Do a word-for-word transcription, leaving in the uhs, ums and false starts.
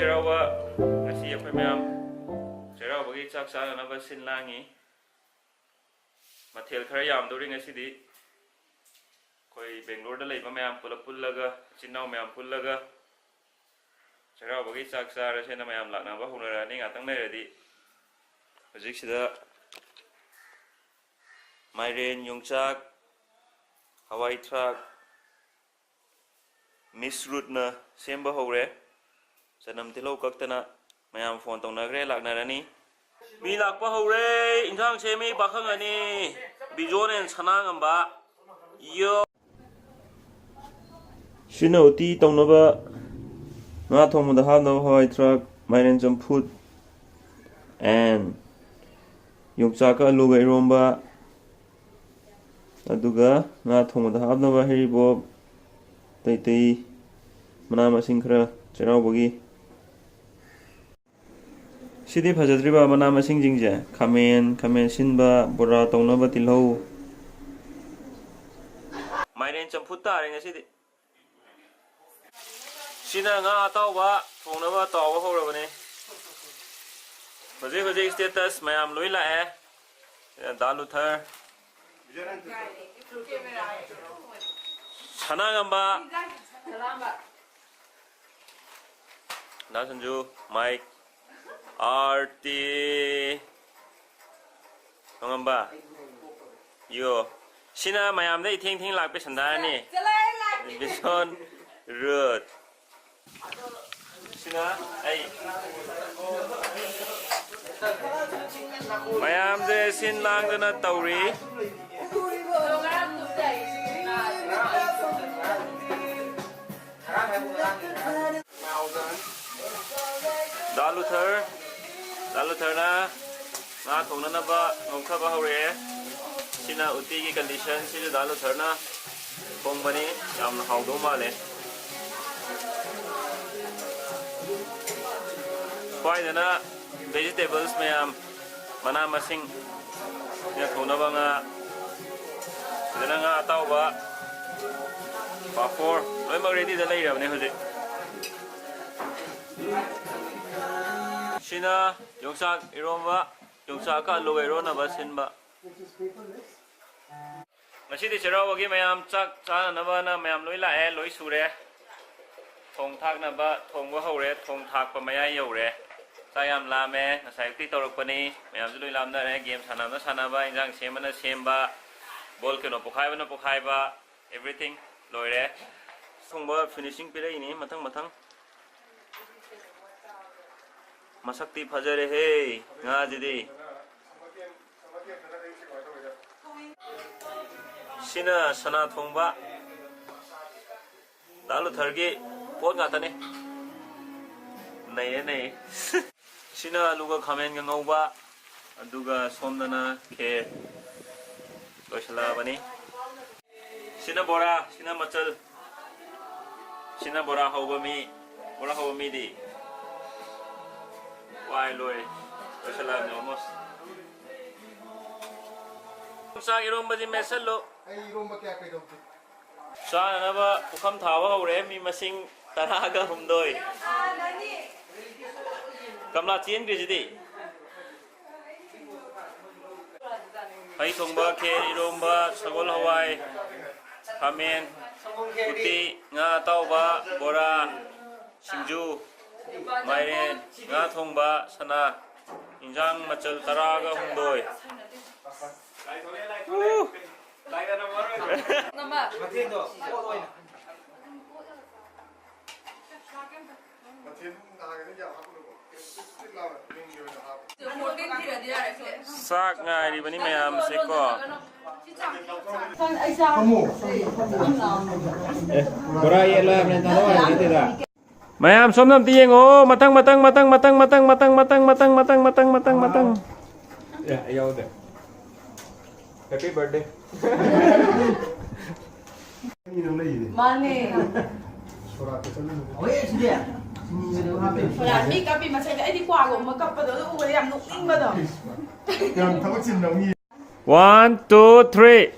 ꯆꯩꯔꯥꯎꯕ ꯉꯁꯤ ꯑꯩꯈꯣꯏ ꯃꯌꯥꯝ ꯆꯩꯔꯥꯎꯕꯒꯤ ꯆꯥꯛ ꯆꯥꯅꯅꯕ ꯁꯤꯟ ꯂꯥꯡꯉꯤ꯫ ꯃꯊꯦꯜ ꯈꯔ ꯌꯥꯝꯗꯧꯔꯤ ꯉꯁꯤꯗꯤ꯫ ꯑꯩꯈꯣꯏ ꯕꯦꯡꯒ꯭ꯂꯣꯔꯗ ꯂꯩꯕ ꯃꯌꯥꯝ ꯄꯨꯂꯞ ꯄꯨꯜꯂꯒ, ꯏꯆꯤꯟ ꯏꯅꯥꯎ ꯃꯌꯥꯝ ꯄꯨꯜꯂꯒ ꯆꯩꯔꯥꯎꯕꯒꯤ ꯆꯥꯛ ꯆꯥꯔꯁꯦꯅ ꯃꯌꯥꯝ ꯂꯥꯛꯅꯕ ꯍꯧꯅꯔꯛꯑꯅꯤ ꯉꯥꯛꯇꯪ ꯂꯩꯔꯗꯤ꯫ ꯍꯧꯖꯤꯛꯁꯤꯗ ꯃꯥꯏꯔꯦꯟ, ꯌꯣꯡꯆꯥꯛ, ꯍꯋꯥꯏ ꯊ꯭ꯔꯥꯛ, ꯃꯤꯁ ꯔꯨꯠꯅ ꯁꯦꯝꯕ ꯍꯧꯔꯦ꯫ ꯆꯅꯝ ꯇꯤꯜꯍꯧ ꯀꯛꯇꯅ ꯃꯌꯥꯝ ꯐꯣꯟ ꯇꯧꯅꯈ꯭ꯔꯦ, ꯂꯥꯛꯅꯔꯅꯤ꯫ ꯃꯤ ꯂꯥꯛꯄ ꯍꯧꯔꯦ꯫ ꯏꯟꯁꯥꯡ ꯁꯦꯝꯃꯤ ꯄꯥꯈꯪ ꯑꯅꯤ, ꯕꯤꯖꯣꯟ and ꯁꯅꯥꯉꯝꯕ꯫ ꯌꯣ꯫ ꯁꯤꯅ ꯎꯇꯤ ꯇꯧꯅꯕ, ꯉꯥ ꯊꯣꯡꯕꯗ ꯍꯥꯞꯅꯕ ꯍꯋꯥꯏ ꯊ꯭ꯔꯥꯛ, ꯃꯥꯏꯔꯦꯟ ꯆꯝꯐꯨꯠ, and ꯌꯣꯡꯆꯥꯛꯀ ꯑꯂꯨꯒ ꯏꯔꯣꯝꯕ, ꯑꯗꯨꯒ ꯉꯥ ꯊꯣꯡꯕꯗ ꯍꯥꯞꯅꯕ ꯍꯩꯔꯤꯕꯣꯞ, ꯑꯇꯩ ꯑꯇꯩ ꯃꯅꯥ ꯃꯁꯤꯡ ꯈꯔ ꯆꯩꯔꯥꯎꯕꯒꯤ꯫ ꯁꯤꯗꯤ ꯐꯖꯗ꯭ꯔꯤꯕ ꯃꯅꯥ ꯃꯁꯤꯡꯁꯤꯡꯁꯦ, ꯈꯥꯃꯦꯟ, ꯈꯥꯃꯦꯟ ꯑꯁꯤꯟꯕ, ꯕꯣꯔꯥ ꯇꯧꯅꯕ ꯇꯤꯜꯍꯧ꯫ ꯃꯥꯏꯔꯦꯟ ꯆꯝꯐꯨꯠ ꯇꯥꯔꯦ ꯉꯁꯤꯗꯤ꯫ ꯁꯤꯅ ꯉꯥ ꯑꯇꯥꯎꯕ ꯊꯣꯡꯅꯕ ꯇꯥꯎꯕ ꯍꯧꯔꯕꯅꯤ꯫ ꯍꯧꯖꯤꯛ ꯍꯧꯖꯤꯛ status ꯃꯌꯥꯝ ꯂꯣꯏ ꯂꯥꯛꯑꯦ꯫ ꯗꯥ ꯂꯨꯊꯔ, ꯁꯅꯥꯉꯝꯕ, ꯗꯥ ꯁꯟꯖꯨ, ꯃꯥꯏꯛ, ꯑꯥꯔꯇꯤ, ꯈꯪꯉꯝꯕ? ꯌꯣ꯫ ꯁꯤꯅ ꯃꯌꯥꯝꯗ ꯏꯊꯦꯡ ꯊꯦꯡ ꯂꯥꯛꯄ ꯁꯟꯗꯥꯅꯤ꯫ ꯕꯤꯁꯣꯟ, ꯔꯨꯠ꯫ ꯁꯤꯅ ꯑꯩ꯫ ꯃꯌꯥꯝꯁꯦ ꯁꯤꯟ ꯂꯥꯡꯗꯅ ꯇꯧꯔꯤ꯫ ꯗꯥ ꯂꯨꯊꯔ, ꯗꯥ ꯂꯨꯊꯔꯅ ꯉꯥ ꯊꯣꯡꯅꯅꯕ ꯉꯧꯊꯕ ꯍꯧꯔꯛꯑꯦ꯫ ꯁꯤꯅ ꯎꯇꯤꯒꯤ condition, ꯁꯤꯁꯨ ꯗꯥ ꯂꯨꯊꯔꯅ ꯊꯣꯡꯕꯅꯤ꯫ ꯌꯥꯝꯅ ꯍꯥꯎꯗꯧ ꯃꯥꯜꯂꯦ꯫ ꯁ꯭ꯋꯥꯏꯗꯅ vegetables ꯃꯌꯥꯝ, ꯃꯅꯥ ꯃꯁꯤꯡ ꯊꯣꯡꯅꯕ ꯉꯥ, ꯁꯤꯗꯅ ꯉꯥ ꯑꯇꯥꯎꯕ, ꯄꯥꯐꯣꯔ, ꯂꯣꯏꯅꯃꯛ ready ꯗ ꯂꯩꯔꯕꯅꯦ ꯍꯧꯖꯤꯛ꯫ ꯁꯤꯅ ꯌꯣꯡꯆꯥꯛ ꯏꯔꯣꯝꯕ, ꯌꯣꯡꯆꯥꯛꯀ ꯑꯂꯨꯒ ꯏꯔꯣꯟꯅꯕ ꯁꯤꯟꯕ꯫ ꯉꯁꯤꯗꯤ ꯆꯩꯔꯥꯎꯕꯒꯤ ꯃꯌꯥꯝ ꯆꯥꯛ ꯆꯥꯅꯅꯕꯅ ꯃꯌꯥꯝ ꯂꯣꯏ ꯂꯥꯛꯑꯦ, ꯂꯣꯏ ꯁꯨꯔꯦ꯫ ꯊꯣꯡ ꯊꯥꯛꯅꯕ ꯊꯣꯡꯕ ꯍꯧꯔꯦ, ꯊꯣꯡ ꯊꯥꯛꯄ ꯃꯌꯥꯏ ꯌꯧꯔꯦ꯫ ꯆꯥꯛ ꯌꯥꯝ ꯂꯥꯝꯃꯦ, ꯉꯁꯥꯏ ꯑꯌꯨꯛꯇꯤ ꯇꯧꯔꯛꯄꯅꯤ꯫ ꯃꯌꯥꯝꯁꯨ ꯂꯣꯏ ꯂꯥꯝꯅꯔꯦ, ꯒꯦꯝ ꯁꯥꯟꯅꯕꯅ ꯁꯥꯟꯅꯕ, ꯏꯟꯖꯥꯡ ꯁꯦꯝꯕꯅ ꯁꯦꯝꯕ, ꯕꯣꯜ ꯀꯩꯅꯣ ꯄꯣꯈꯥꯏꯕꯅ ꯄꯣꯈꯥꯏꯕ, everything ꯂꯣꯏꯔꯦ꯫ ꯊꯣꯡꯕ finishing ꯄꯤꯔꯛꯏꯅꯤ ꯃꯊꯪ ꯃꯊꯪ꯫ ꯃꯁꯛꯇꯤ ꯐꯖꯔꯦꯍꯦ ꯉꯥꯁꯤꯗꯤ꯫ ꯁꯤꯅ ꯁꯅꯥ ꯊꯣꯡꯕ꯫ ꯗꯥ ꯂꯨꯊꯔꯒꯤ ꯄꯣꯠ ꯉꯥꯛꯇꯅꯤ꯫ ꯅꯩꯌꯦ, ꯅꯩꯌꯦ꯫ ꯁꯤꯅ ꯑꯂꯨꯒ ꯈꯥꯃꯦꯟꯒ ꯉꯧꯕ, ꯑꯗꯨꯒ ꯁꯣꯝꯗꯅ ꯈꯦꯔ ꯂꯣꯏꯁꯤꯜꯂꯛꯑꯕꯅꯤ꯫ ꯁꯤꯅ ꯕꯣꯔꯥ, ꯁꯤꯅ ꯃꯆꯜ, ꯁꯤꯅ ꯕꯣꯔꯥ ꯍꯧꯕ ꯃꯤ, ꯕꯣꯔꯥ ꯍꯧꯕ ꯃꯤꯗꯤ꯫ ꯋꯥꯏ ꯂꯣꯏꯔꯦ, ꯂꯣꯏꯁꯤꯜꯂꯛꯑꯕꯅꯤ almost꯫ ꯌꯣꯡꯆꯥꯛ ꯏꯔꯣꯝꯕꯁꯤ ꯃꯦꯠꯁꯜꯂꯨ꯫ ꯑꯩ ꯏꯔꯣꯝꯕ ꯀꯌꯥ ꯀꯩꯗꯧꯗꯦ꯫ ꯆꯥꯅꯅꯕ ꯄꯨꯈꯝ ꯊꯥꯕ ꯍꯧꯔꯦ, ꯃꯤ ꯃꯁꯤꯡ ꯇꯔꯥꯒ ꯍꯨꯝꯗꯣꯏ꯫ ꯀꯝꯂꯥ ꯆꯦꯟꯈ꯭ꯔꯤꯁꯤꯗꯤ꯫ ꯍꯩ ꯊꯣꯡꯕ, ꯈꯦꯔ, ꯏꯔꯣꯝꯕ, ꯁꯒꯣꯜ ꯍꯋꯥꯏ, ꯈꯥꯃꯦꯟ, ꯎꯇꯤ, ꯉꯥ ꯑꯇꯥꯎꯕ, ꯕꯣꯔꯥ, ꯁꯤꯡꯖꯨ, ꯃꯥꯏꯔꯦꯟ, ꯉꯥ ꯊꯣꯡꯕ, ꯁꯅꯥ, ꯏꯟꯖꯥꯡ ꯃꯆꯜ ꯇꯔꯥꯒ ꯍꯨꯝꯗꯣꯏ꯫ ꯎ! ꯃꯊꯦꯜꯗꯣ ꯑꯣꯠ ꯑꯣꯏꯅ꯫ ꯆꯥꯛ ꯉꯥꯏꯔꯤꯕꯅꯤ ꯃꯌꯥꯝꯁꯦ ꯀꯣ꯫ ꯕꯣꯔꯥ ꯌꯦꯜꯂꯣ ꯍꯥꯏꯕꯅꯦ, ꯇꯥꯔꯣ ꯍꯥꯏꯕ ꯅꯠꯇꯦꯗ꯫ ꯃꯌꯥꯝ ꯁꯣꯝꯗ ꯑꯝꯇ ꯌꯦꯡꯉꯣ꯫ ꯃꯊꯪ, ꯃꯊꯪ, ꯃꯊꯪ꯫ ꯑꯦ, ꯑꯩ ꯌꯥꯎꯗꯦ꯫ Happy birthday꯫ ꯃꯥꯅꯦ꯫ ꯁꯣꯔꯥꯠꯇ ꯆꯠꯂꯨꯕꯗ꯫ ꯍꯣꯏ, ꯁꯤꯗꯤ꯫ ꯁꯣꯔꯥꯠ ꯃꯤ ꯀꯞꯄꯤ ꯃꯁꯩꯗ ꯑꯩꯗꯤ ꯀ꯭ꯋꯥꯒꯨꯝꯕ ꯀꯞꯄꯗꯣ ꯑꯗꯨ ꯎꯕꯗ ꯌꯥꯝ ꯅꯣꯛꯅꯤꯡꯕꯗꯣ꯫ ꯌꯥꯝ ꯊꯕꯛ ꯆꯤꯟꯕ ꯃꯤ꯫ One, two, three꯫